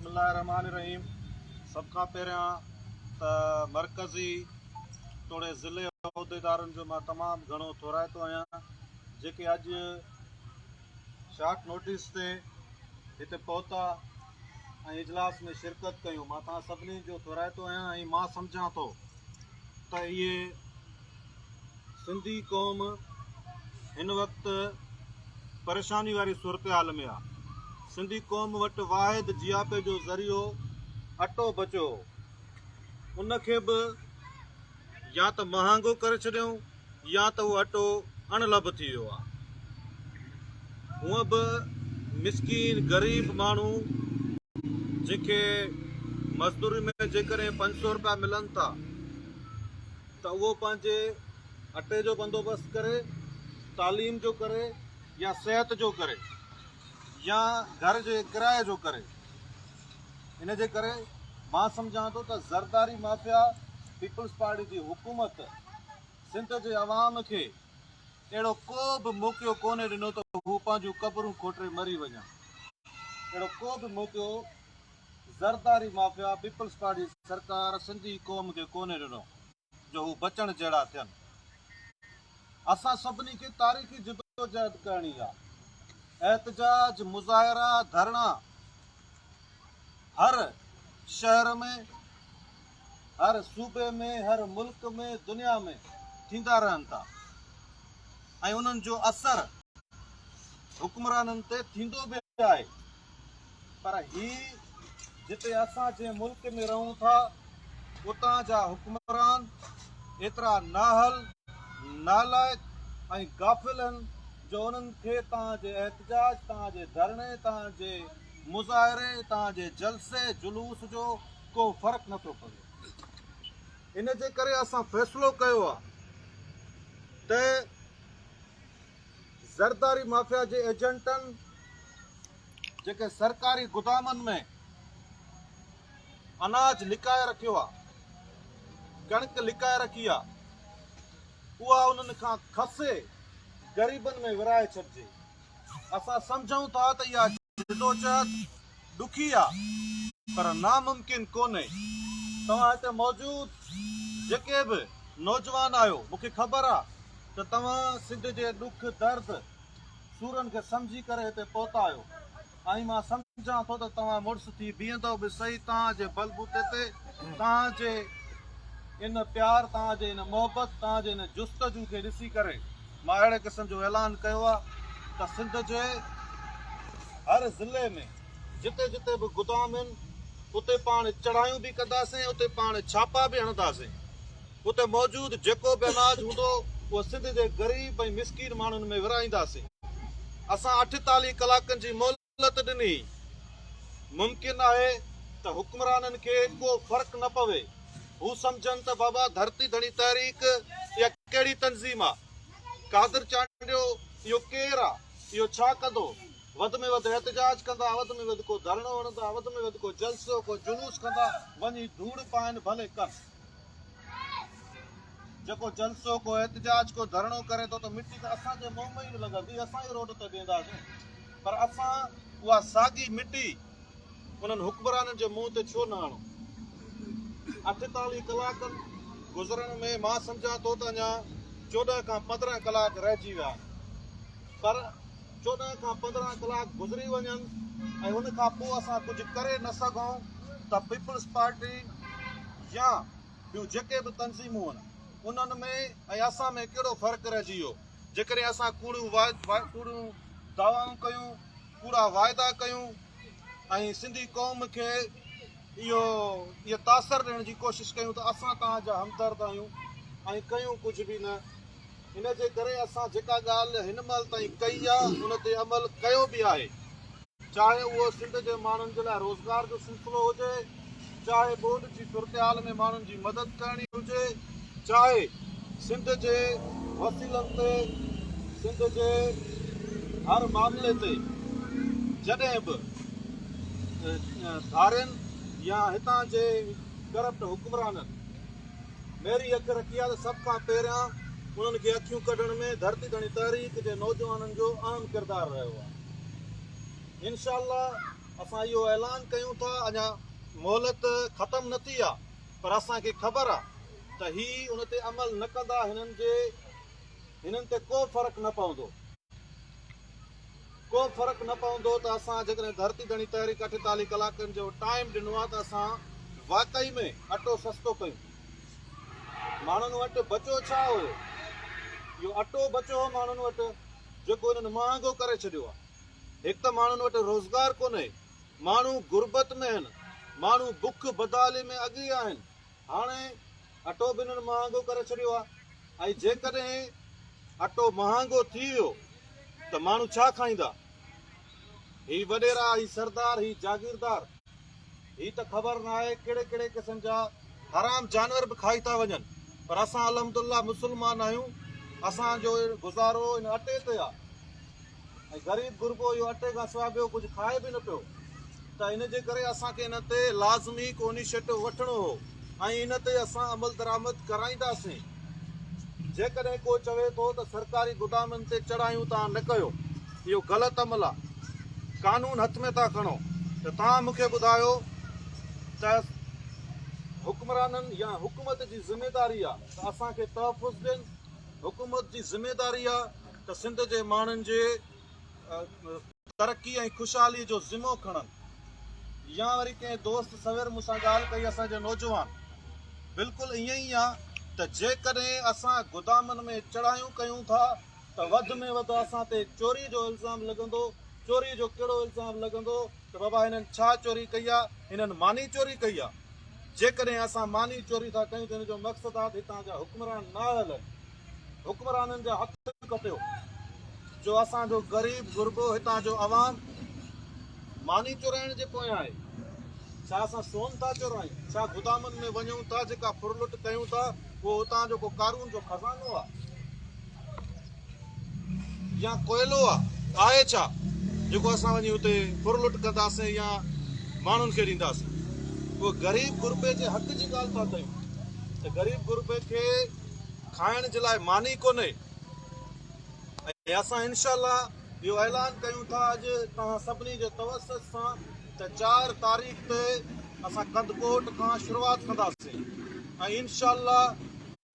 بسم الله الرحمٰن الرحيم سڀ کان پهريان ته مرڪزي توڙي ضلعي عهديدارن جو مان تمام گهڻو ٿورائتو آهيان جيڪي اڄ شارٽ نوٽيس تي هتي پهتا ۽ اجلاس ۾ شرڪت ڪيون مان توهان سڀني جو ٿورائتو آهيان ۽ مان سمجهان ٿو ته اهي سنڌي قوم هن وقت پريشاني واري صورتحال ۾ آ. سنڌي قوم وٽ واحد جياپي جو ذريعو اٽو بچيو هو. ان کي به يا ته مهانگو ڪري ڇڏيائون يا ته اهو اٽو اڻ لڀ ٿي ويو آ. هونء به مسڪين غريب ماڻهو جنهن کي مزدوري ۾ جيڪڏهن 500 رپيا ملن ٿا ته اهو پنهنجي اٽي جو بندوبست ڪري، تعليم جو ڪري يا صحت جو ڪري يا گهر جي ڪرائي جو ڪري. ان جي ڪري مان سمجهان ٿو ته زرداري مافيا پيپلز پارٽي جي حڪومت سنڌ جي عوام کي اهڙو ڪو به موقعو ڪونهي ڏنو ته هو پنهنجون قبرون کوٽي مري وڃن. اهڙو ڪو به موقعو زرداري مافيا پيپلز پارٽي سرڪار سنڌي قوم کي ڪونهي ڏنو جو هو بچڻ جهڙا ٿين. اسان سڀني کي تاريخي جدوجهد ڪرڻي آ. احتجاج، مظاهرا، ڌرڻا هر شهر ۾، هر صوبي ۾، هر ملڪ ۾، دنيا ۾ ٿيندا رهن ٿا ۽ انهن جو اثر حڪمرانن تي ٿيندو به آهي. پر هي جتي اسان جنهن ملڪ ۾ رهون ٿا اتان جا حڪمران ايترا نااهل، نالائق ۽ غافل آهن جو انهن کي توهان جي احتجاج، توهان جي ڌرڻي، توهان جي مظاهري، توهان جي جلسي جلوس جو ڪو فرق نٿو پوي. ان جي ڪري اسان فيصلو ڪيو آهي ته زرداري مافيا جي ايجنٽن جيڪي سرڪاري گدامن ۾ اناج لڪائي رکيو آ، ڪڻڪ لڪائي رکي آ، اها انهن کان کسي غريبن ۾ ورهائي ڇڏجي. اسان سمجهون ٿا ته اها جدوجهد ڏکي آ پر ناممڪن ڪونهي. توهان هتي موجود جيڪي به نوجوان آهيو، مون کي خبر آ ته توهان سنڌ جي ڏک درد، سورن کي سمجهي ڪري هتي پهتا آهيو ۽ مان سمجهان ٿو ته توهان مڙس ٿي بيهندؤ به سهي توهان جي بلبوتي تي، توهان جي ان پيار، توهان جي ان محبت، توهان جي ان جستجو کي ڏسي ڪري مان اهڙي قسم جو اعلان ڪيو آهي ته سنڌ جي هر ضلعي ۾ جتي جتي به گدام آهن اتي پاڻ چڙهايون به ڪنداسين، اتي پاڻ ڇاپا به هڻنداسين. اتي موجود جيڪو به اناج هوندو اهو سنڌ جي غريب ۽ مسڪين ماڻهن ۾ ورهائينداسين. اسان 48 ڪلاڪن جي مهلت ڏني. ممڪن آهي ته حڪمرانن کي ڪو فرق نه پوي. هو سمجهن ته بابا ڌرتي ڌڻي تحريڪ اها ڪهڙي تنظيم آ؟ قادر چانڊيو اهو ڪير آ؟ اهو ڇا ڪندو؟ وڌ ۾ وڌ احتجاج ڪندا، وڌ ۾ وڌ ڪو ڌرڻو هڻندا، وڌ ۾ وڌ ڪو جلسو ڪو جلوس ڪندا، وڃي ڌوڙ پائن ڀلي ڪن. جيڪو جلسو ڪو احتجاج ڪو ڌرڻو ڪري ٿو ته مٽي ته اسان جي منهن ۾ ئي لڳندي، اسان ئي روڊ تي بيهنداسين پر اسان اها ساڳي مٽي انهن حڪمرانن جي منهن تي ڇو نه آڻون؟ 48 ڪلاڪن گذرڻ ۾ مان سمجهان ٿو ته اڃا 14 کان 15 ڪلاڪ رهجي ويا آهن پر 14 کان 15 ڪلاڪ گذري وڃن ۽ ان کان پوء اسان ڪجهه ڪري نه سگهون ته پيپلز پارٽي يا ٻيون جيڪي به تنظيمون آهن انهن ۾ ۽ اسان ۾ ڪهڙو فرق رهجي ويو جيڪڏهن اسان ڪوڙيون ڪوڙيون دعوائون ڪيون ڪوڙا واعدا ڪيون ۽ سنڌي قوم کي اهو اهو تاثر ڏيڻ جي ڪوشش ڪيون ته اسان توهان جا همدرد آهيون ۽ ڪيون ڪجهه به نه ان جي ڪري اسان جيڪا ڳالهه هن مهل تائين ڪئي آهي ان تي عمل ڪيو به آهي. چاهي اهو سنڌ جي ماڻهن جي لاء روزگار جو سلسلو هجي، چاهي ٻوڏ جي صورتحال ۾ ماڻهن جي مدد ڪرڻي هجي، چاهي سنڌ جي وسيلن تي، سنڌ جي هر معاملي تي جڏهن به ڌارين يا هتان جي ڪرپٽ حڪمرانن ميري اک رکي آ ته سڀ کان پهريان انهن کي اکيون ڪڍڻ ۾ ڌرتي ڌڻي تحريڪ جي نوجوانن جو اهم ڪردار رهيو آ. انشاء الله اسان اهو اعلان ڪيون ٿا اڃا مهلت ختم نه ٿي آ پر اسان کي خبر آ ته هي ان تي عمل نه ڪندا هنن جي هنن تي ڪو فرق نه پوندو ڪو فرق نه پوندو ته اسان جيڪڏهن ڌرتي ڌڻي تحريڪ 48 ڪلاڪن جو ٽائيم ڏنو آ ته اسان واقعي ۾ اٽو سستو ڪيون. ماڻهن وٽ بچو ڇا هيو؟ اهو اٽو بچو هو ماڻهن وٽ جيڪو انهن مهانگو ڪري ڇڏيو آهي. هڪ ته ماڻهن وٽ روزگار ڪونهي، ماڻهو غربت ۾ آهن، ماڻهو بک بدحالي ۾ اڳ ئي آهن، هاڻي اٽو به انهن مهانگو ڪري ڇڏيو آهي ۽ جيڪڏهن اٽو مهانگو ٿي ويو ته ماڻهو ڇا کائيندا؟ هي وڏيرا، هي سردار، هي جاگيردار. هي ته خبر ناهي ڪهڙي ڪهڙي قسم جا حرام جانور به کائي ٿا وڃن پر اسان الحمدالله مسلمان آهيون اسان جو گذارو ان اٽي تي آ ۽ غريب غربو اهو اٽي کان سواء ٻيو ڪجهه کائي به نه پيو ته ان جي ڪري اسان کي ان تي لازمي ڪو انيشيٽو وٺڻو هو ۽ ان تي اسان عمل درآمد ڪرائينداسين جيڪڏهن ڪو چوي ٿو ته سرڪاري گدامن تي چڙهايون توهان نه ڪيو اهو غلط عمل آ قانون هٿ ۾ ٿا کڻو ته توهان مون کي ٻڌايو ته حڪمرانن يا حڪومت جي ذميداري آ ته اسان کي تحفظ ڏين حڪومت جي ذميداري آ ته سنڌ جي ماڻهن جي ترقي ۽ خوشحالي جو ذمو کڻن يا وري ڪنهن دوست سوير مون سان ڳالهه ڪئي اسان جو نوجوان بلڪل ائين ئي آ ته جيڪڏهن اسان گدامن ۾ چڙهايون ڪيون ٿا ته وڌ ۾ وڌ اسان تي چوري جو الزام لڳندو چوري جو ڪهڙو الزام لڳندو ته بابا هنن ڇا چوري ڪئي آ هنن ماني چوري ڪئي آ جيڪڏهن اسان ماني چوري ٿا ڪيون ته ان جو مقصد آ ته هتان جا حڪمران نااهل آهن حڪمرانن جا هٿ ڪٽيو جو اسان جو غريب غربو هتان جو عوام ماني چورائڻ جي پويان آهي. ڇا اسان سون ٿا چورايون؟ ڇا گدامن ۾ وڃون ٿا جيڪا ڦرلٽ ڪيون ٿا اهو اتان جو ڪو قارون جو خزانو آ يا ڪوئلو آ آهي ڇا جيڪو اسان وڃي اتي ڦرلٽ ڪنداسين يا ماڻهن کي ڏينداسين؟ اهو غريب غربي جي حق جي ڳالهه ٿا ڪيون ته غريب غربي کي کائڻ جي لاء ماني ڪونهي ۽ اسان انشاء الله اهو اعلان ڪيون ٿا اڄ توهان سڀني جي توسط سان ته 4 تاريخ تي اسان ڪنڌڪوٽ کان شروعات ڪنداسين ۽ انشاء الله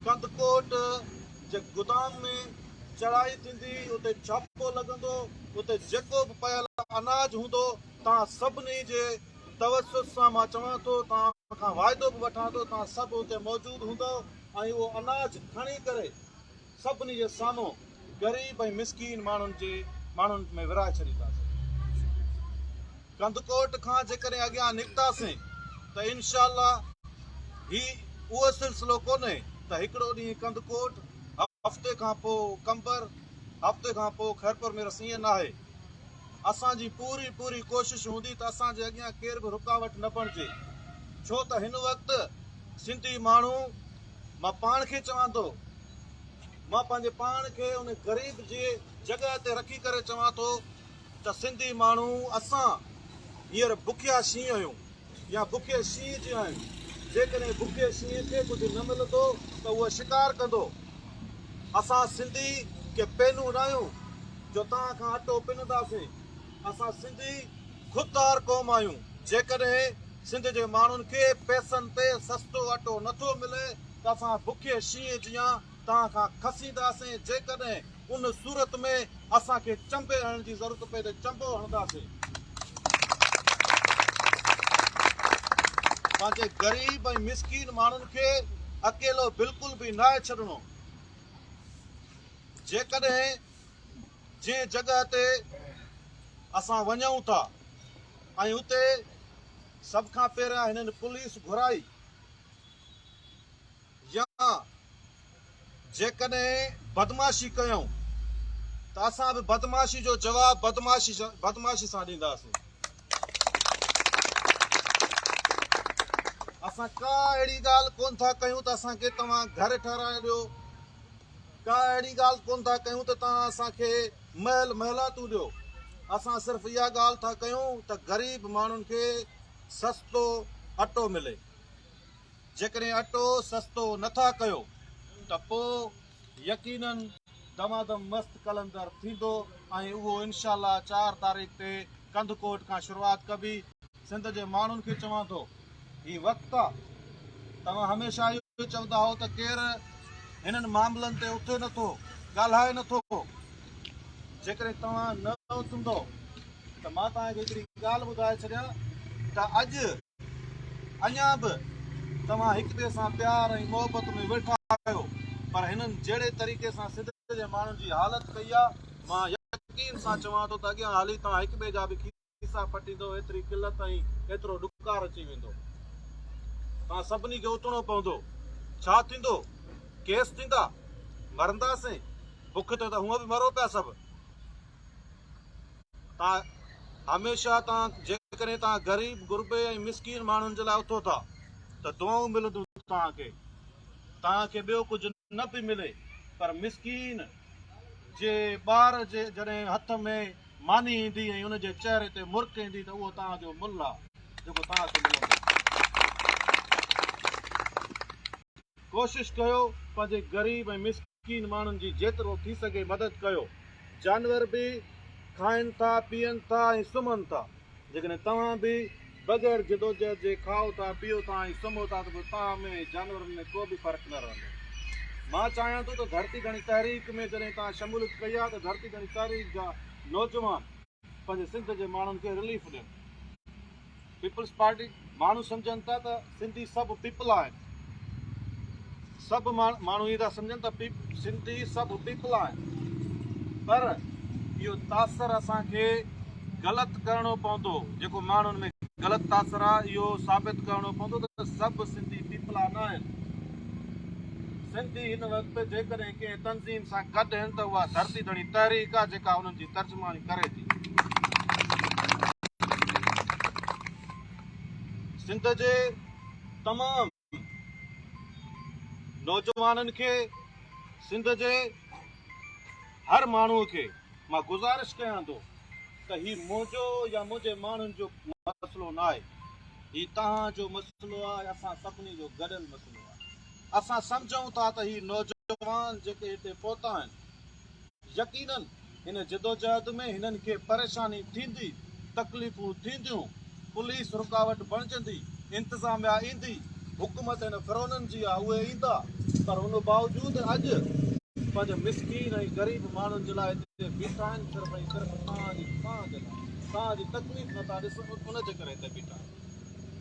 ڪنڌڪوٽ جي گدام ۾ چڙهائي ٿيندي اتي ڇاپو لڳندو اتي جيڪو به پيل اناج هوندو توهان سڀني جي توسط سان مان چوان ٿو توهان کان واعدو به وٺان ٿو توهان سڀ اتي موجود هوندؤ ۽ اهو اناج کڻي ڪري سڀني جي سامهون غريب ۽ مسڪين ماڻهن جي ماڻهن ۾ ورهائي ڇڏينداسين. ڪنڌڪوٽ کان جيڪڏهن اڳيان نڪتاسين ته انشاء الله هي اهو سلسلو ڪونهي ته هڪڙو ڏينهن ڪنڌڪوٽ، هفتي کان پوء قمبر، هفتي کان پوء خيرپور ميرس ائين ناهي. اسان جي پوري پوري ڪوشش هوندي ته اسان جي اڳيان ڪير به رڪاوٽ نه بڻجي ڇو ته هن وقت سنڌي ماڻهو مان پاڻ کي چوان ٿو مان پنهنجي پاڻ کي ان غريب جي جڳهه تي رکي ڪري چوان ٿو ته سنڌي ماڻهو اسان هينئر بکيا شينهن آهيون يا بکي شينهن جيان آهيون جيڪڏهن بکي شينهن کي ڪجهه نه ملندو ته اهو شڪار ڪندو اسان سنڌي ڪي پينون ناهيون جو توهان کان اٽو پننداسين اسان سنڌي خوددار قوم آهيون جيڪڏهن سنڌ جي ماڻهن کي پئسن تي سستو اٽو نٿو ملي ته اسان بکي شينهن جيان توهان کان کسينداسين، جيڪڏهن ان صورت ۾ اسان کي چنبي هڻڻ جي ضرورت پئي ته چنبو هڻنداسين. پنهنجي غريب ۽ مسڪين ماڻهن کي اڪيلو بلڪل به ناهي ڇڏڻو. جيڪڏهن جنهن جڳهه تي اسان وڃون ٿا ۽ اتي سڀ کان پهريان هنن پوليس گهرائي يا جيڪڏهن بدمعاشي ڪيائون ته اسان به بدمعاشي جو جواب بدمعاشي سان ڏينداسين. اسان ڪا اهڙي ڳالهه ڪونه ٿا ڪيون ته اسان کي توهان گهر ٺهرائي ڏيو، ڪا اهڙي ڳالهه ڪونه ٿا ڪيون ته توهان اسان کي محل محلاتون ڏيو، اسان صرف اها ڳالهه ٿا ڪيون ته غريب ماڻهن کي سستو اٽو ملي. جيڪڏهن اٽو سستو نه ٿا ڪيو ته پوء يقينن دمادم مست قلندر ٿيندو ۽ اهو انشاء الله 4 تاريخ تي ڪنڌڪوٽ کان شروعات ڪبي. سنڌ جي ماڻهن کي چوان ٿو هي وقت آ توهان هميشه اهو چوندا هئو ته ڪير هنن معاملن تي اٿي نٿو ڳالهائي نٿو جيڪڏهن توهان نه اٿندو ته مان توهان کي هڪڙي ڳالهه ٻڌائي ڇڏيان ته اڄ اڃا به توهان هڪ ٻئي سان پيار ۽ محبت ۾ ويٺا آهيو پر هنن جهڙي طريقي سان سنڌ جي ماڻهن جي حالت ڪئي آ مان يقين سان چوان ٿو ته اڳيان هلي توهان هڪ ٻئي جا به کيسا پٽيندو ايتري قلت ۽ ايترو ڏڪار اچي ويندو. توهان سڀني کي اٿڻو پوندو. ڇا ٿيندو؟ ڪيس ٿيندا؟ مرنداسين؟ بک تي ته هونء به مرو پيا سڀ. توهان هميشه توهان جيڪڏهن توهان غريب غربي ۽ مسڪين ماڻهن جي لاء اٿو ٿا ته دعائون ملنديون توهان کي. توهان کي ٻيو ڪجهه نه به ملي پر مسڪين جي ٻار جي جڏهن هٿ ۾ ماني ايندي ۽ ان جي چهري تي مرڪ ايندي ته اهو توهان جو ملهه آهي جيڪو توهان کي ملندو. ڪوشش ڪيو پنهنجي غريب ۽ مسڪين ماڻهن جي جيترو ٿي سگهي مدد ڪيو. جانور به کائن ٿا، پيئن ٿا ۽ سمهن ٿا. جيڪڏهن توهان به بغير جدوجهد جي کائو ٿا، پيئو ٿا ۽ سمهو ٿا ته پوء توهان ۾ ۽ جانورن ۾ ڪو به فرق نه رهندو. مان چاهيان ٿو ته ڌرتي ڌڻي تحريڪ ۾ جڏهن توهان شموليت ڪئي آهي ته ڌرتي ڌڻي تحريڪ جا نوجوان پنهنجي سنڌ جي ماڻهن کي رليف ڏين. پيپلز پارٽي ماڻهو سمجهن ٿا ته سنڌي سڀ پيپلا آهن. سڀ ماڻهو ائين ٿا سمجهن ته سنڌي سڀ پيپلا آهن پر اهو تاثر اسان کي غلط ڪرڻو پوندو جيڪو ماڻهن ۾ غلط تاثر آهي اهو ثابت ڪرڻو پوندو ته سڀ سنڌي پيپلا نه آهن. سنڌي هن وقت جيڪڏهن ڪنهن تنظيم سان گڏ آهن ته اها ڌرتي ڌڻي تحريڪ آهي جيڪا انهن جي ترجماني ڪري ٿي. سنڌ جي تمام نوجوانن کي سنڌ جي هر ماڻهو کي مان گذارش ڪيان ٿو ته هي منهنجو يا منهنجي ماڻهن جو مسئلو ناهي هي توهان جو مسئلو آهي اسان سڀني جو گڏيل مسئلو آهي اسان سمجهون ٿا ته هي نوجوان جيڪي هتي پهتا آهن يقينن هن جدوجهد ۾ هنن کي پريشاني ٿيندي، تڪليفون ٿينديون، پوليس رڪاوٽ بڻجندي، انتظاميا ايندي، حڪومت هن فرعونن جي آ اهي ايندا پر ان باوجود اڄ پنهنجي مسڪين ۽ غريب ماڻهن جي لاء هتي بيٺا آهن صرف ۽ صرف توهان جي توهان جي لاء توهان جي تڪليف نٿا ڏسن ان جي ڪري هتي بيٺا آهن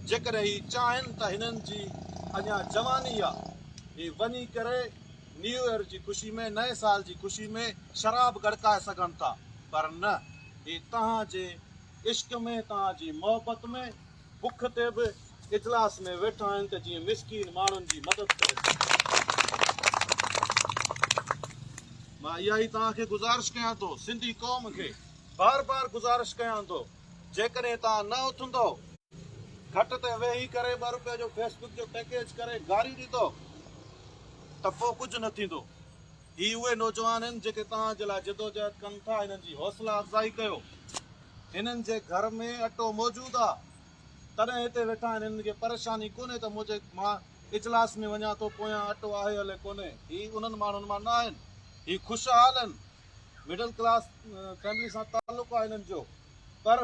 جيڪڏهن هي چاهين ته هنن جي اڃا جواني آ هي وڃي ڪري نيو ايئر جي خوشي ۾ نئين سال جي خوشي ۾ شراب ڳڙڪائي سگهن ٿا پر نه هي توهان جي عشق ۾ توهان جي محبت ۾ بک تي به اجلاس ۾ ويٺا آهن ته جيئن مسڪين ماڻهن جي مدد ڪري سگهن. مان اها ئي توهان کي گذارش ڪيان ٿو سنڌي قوم کي بار بار گذارش ڪيان ٿو جيڪڏهن توهان نه اٿندو کٽ تي ويهي ڪري ٻه روپيه جو فيسبڪ جو پيڪيج ڪري گاريون ڏيندو ته پوء ڪجهه نه ٿيندو. هي اهي نوجوان آهن جيڪي توهان جي لاء جدوجهد ڪن ٿا هنن جي حوصلا افزائي ڪيو. هنن جي گهر ۾ اٽو موجود آ تڏهن هتي ويٺا آهن هنن کي پريشاني ڪونهي ته منهنجي مان اجلاس ۾ وڃان ٿو پويان اٽو آهي الئي ڪونهي. هي انهن ماڻهن مان نه آهن. هي خوشحال آهن. مڊل ڪلاس فيملي سان تعلق آهي هنن جو پر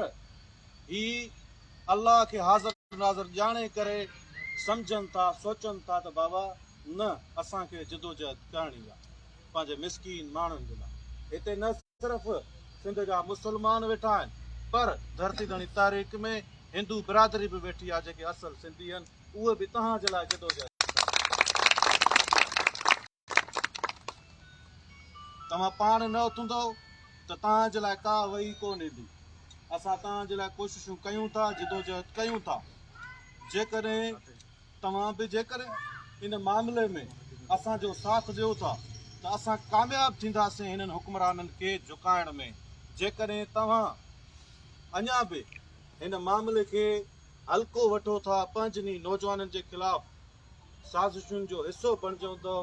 هي الله کي حاضر ناظر ڄاڻي ڪري سمجهن ٿا سوچن ٿا ته بابا نه اسان کي جدوجهد ڪرڻي آ پنهنجي مسڪين ماڻهن جي لاء هتي نه صرف سنڌ جا مسلمان ويٺا آهن پر ڌرتي ڌڻي تحريڪ ۾ هندو برادري به ويٺي آ جيڪي اصل سنڌي آهن اهي به توهان جي لاء جدوجهد ڪن ٿا. توهان پاڻ نه اٿندؤ ته توهان جي لاء ڪا وحي ڪونه ايندي. اسان توهان جي لاء ڪوششون ڪيون ٿا، جدوجهد ڪيون ٿا. جيڪڏهن توهان به جيڪڏهن ان معاملي ۾ اسان جو ساٿ ڏيو ٿا ته اسان ڪامياب ٿينداسين هنن حڪمرانن کي جهڪائڻ ۾. جيڪڏهن توهان اڃا به هن معاملي کي هلڪو وٺو ٿا، پنهنجن ئي نوجوانن جي خلاف سازشن جو حصو بڻجندؤ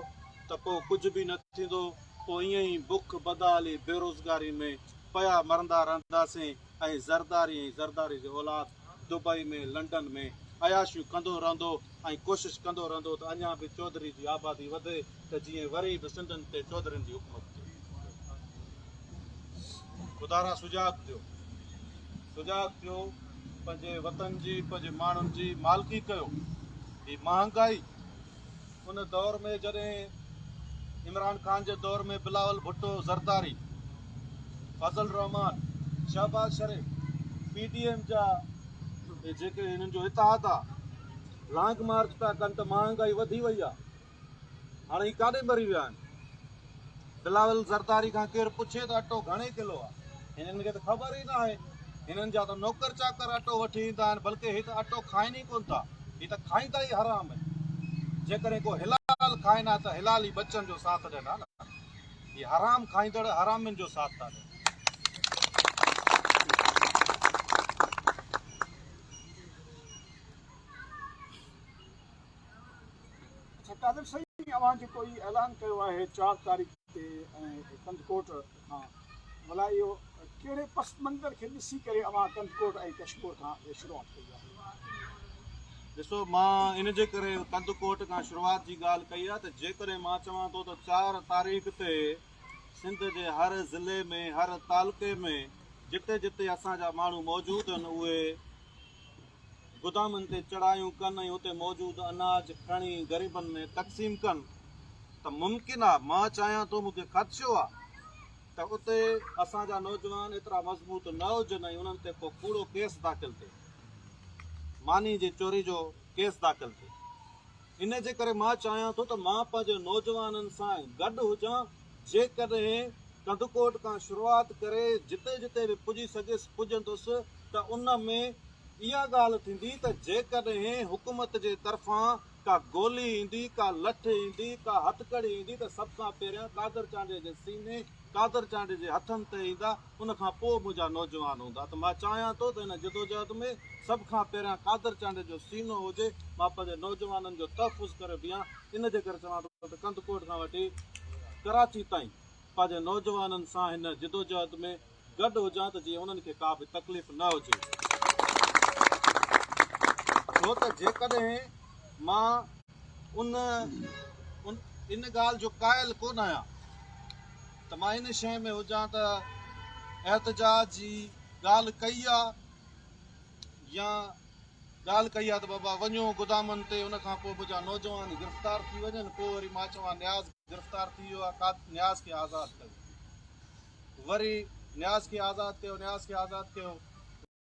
ته پوء ڪجهه به نه ٿيندو، پوء ائين ئي بک، بدحالي، بيروزگاري ۾ پيا مرندا رهنداسين ۽ زرداري ۽ زرداري جي اولاد دبئي ۾ لنڊن ۾ عياشيون ڪندو رهندو ۽ ڪوشش ڪندو رهندو ته اڃا به چوڌري جي آبادي وڌي ته جيئن وري به سنڌين تي چوڌرين جي حڪومت ٿئي. خدارا سجاڳ ٿيو. سجاڳ ٿيو، پنهنجي وطن جي، پنهنجي ماڻهن جي مالڪي ڪيو. هي مهانگائي ان دور ۾ جڏهن عمران خان جي دور ۾ بلاول ڀٽو زرداري، فضل الرحمان، شهباز شريف، پي ڊي ايم جا جيڪي هنن جو اتحاد آ، لانگ مارچ پيا ڪن ته مهانگائي وڌي وئي آ. هاڻي هي ڪاڏي مري ويا آهن؟ بلاول زرداري کان ڪير پڇي ته اٽو گهڻي ڪلو آ؟ هنن کي ته خبر ئي ناهي. هنن جا ته نوڪر چاڪر اٽو وٺي ايندا آهن بلڪه هي ته اٽو کائن ئي ڪونه ٿا. هي ته کائيندا ئي حرام آهن. جيڪڏهن ڪو حلال کائن ها ته حلالي ٻچن جو ساٿ ڏين ها نه. هي حرام کائيندڙ حرامين جو ساٿ ٿا ڏين. اڇا قادر سائين اوهان جيڪو هي اعلان ڪيو آهي چار تاريخ تي ۽ ڪنڌڪوٽ کان ڀلا اهو ڪهڙي پس منظر کي ڏسي ڪري اوهان ڪنڌڪوٽ ۽ ڪشمور کان اهي شروعات ڪئي آهي؟ ڏسو مان ان جي ڪري ڪنڌڪوٽ کان شروعات جي ڳالهه ڪئي آهي ته جيڪڏهن مان چوان ٿو ته چار تاريخ تي سنڌ جي هر ضلعي ۾ هر تعلقي ۾ جتي جتي اسان جا ماڻهو موجود آهن اهي گدامن تي چڙهايون ڪن ۽ اتي موجود اناج کڻي غريبن ۾ تقسيم ڪن ته ممڪن آ مان چاهيان ٿو مون کي خدشو آ ته اتي اسان جا نوجوان ايترا مضبوط نه هجن ۽ انهن تي ڪو ڪوڙو ڪيس داخل ٿئي ماني جي چوري جو ڪيس داخل ٿئي ان جي ڪري مان چاهيان ٿو ته مان پنهنجي نوجوانن سان گڏ هجان جيڪڏهن ڪنڌڪوٽ کان شروعات ڪري جتي جتي به پڄي سگهيس پڄندس ته ان ۾ اها ڳالهه ٿيندي ته جيڪڏهن حڪومت جي طرفان ڪا گولي ايندي، ڪا لٺ ايندي، ڪا هٿڪڙي ايندي ته سڀ کان پهريان قادر چانڊيي جي سيني، قادر چانڊيي جي هٿن تي ايندا، ان کان پوء منهنجا نوجوان هوندا ته مان چاهيان ٿو ته ان جدوجهد ۾ سڀ کان پهريان قادر چانڊيي جو سينو هجي، مان پنهنجي نوجوانن جو تحفظ ڪري بيهان، ان جي ڪري چوان ٿو ته ڪنڌڪوٽ کان وٺي ڪراچي تائين پنهنجي نوجوانن سان هن جدوجهد ۾ گڏ هجان ته جيئن انهن کي ڪا به تڪليف نه هجي. ڇو ته جيڪڏهن مان ان ان ڳالهه جو قائل ڪونه آهيان ته مان ان شيء ۾ هجان ته احتجاج جي ڳالهه ڪئي آ يا ڳالهه ڪئي آ ته بابا وڃو گدامن تي ان کان پوء منهنجا نوجوان گرفتار ٿي وڃن پوء وري مان چوان نياز گرفتار ٿي ويو آ نياز کي آزاد ڪيو وري نياز کي آزاد ڪيو نياز کي آزاد ڪيو.